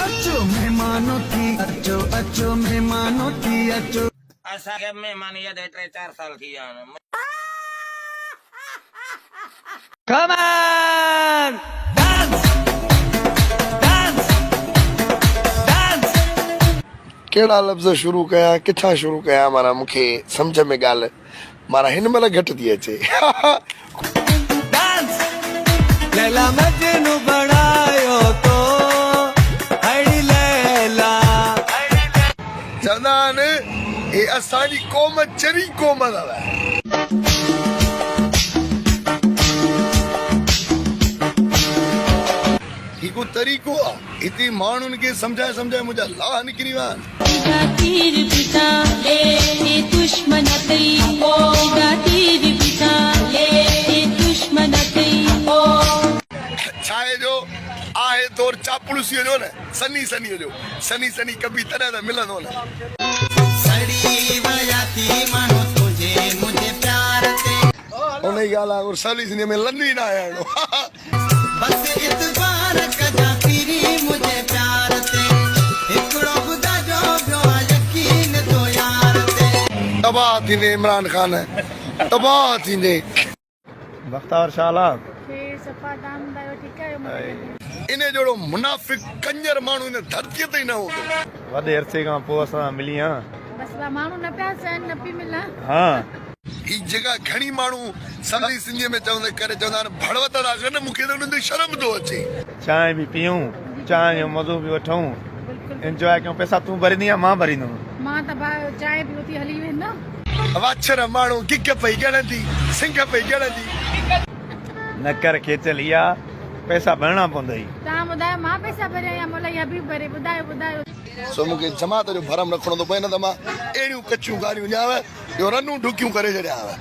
اچو مهمانو ٿي اچو اچو مهمانو ٿي اچو. اسان کي مهمان يڏي ٽي چار سال ٿي ويا آهن. Come on! Dance! Dance! Dance! ڪهڙا لفظ شروع ڪيان ڪٿان شروع ڪيان معنيٰ مون کي سمجهه ۾ ڳالهه معنيٰ هن مهل گهٽ ٿي اچي. ڊانس ليلا مجنون بڻايو تو هڙي ليلا. چوندا آهن هي اسان جي قوم چري قوم اٿو. هي ڪو طريقو آ هتي ماڻهن کي سمجهائي سمجهائي منهنجا لاهه نڪري ويا آهن. ڇاهي جو آهي دور چاپلوسيء جو نه سني سنيء جو سني سني ڪبي تڏهن ته ملندو نه. انهيء ڳالهه وانگر سولي سنڌيء ۾ لن ئي ناهي هڻڻو. بس اعتبار ڪجان پرين منهنجي پيار تي هڪڙو خدا جو ٻيو آ يقين تو يار تي. تباهه ٿيندين عمران خان تباهه ٿيندين. بختاور شال آ. خير صفا تان ٻڌايو ٺيڪ آهيو مون کي انهي جهڙو منافق ڪنجر ماڻهو هن ڌرتيء تي ئي نه هوندو. وڏي عرصي کان پوء اسان سان ملين ها. بس وا ماڻهو نه پيا چون نه پي ملان. ها. هي جيڪا گهڻي ماڻهو سنڌي سنڌيء ۾ چوندي ڪري چوندا آهن ڀڙوت ٿا ڪن مون کي ته انهن تي شرم ٿو اچي. چانهه به پيئون چانهه جو مزو به وٺون انجواء ڪيون پئسا تون ڀريندين يا مان ڀريندم. مان ته ڀاء چانهه پي اٿي هلي ويندم. واڇر ماڻهو گگ پئي ڳڻندي سنگهه پئي ڳڻندي. نه ڪر کيچل اها پئسا ڀرڻا پوندئي. توهان ٻڌايو مان پئسا ڀريان يا مولائي حبيب ڀري ٻڌايو ٻڌايو. سو مون کي جماعت جو ڀرم رکڻو ٿو پئي نه ته مان اهڙيون ڪچيون گاريون ڏيانو جو رنون ڍڪيون ڪري ڇڏيانو.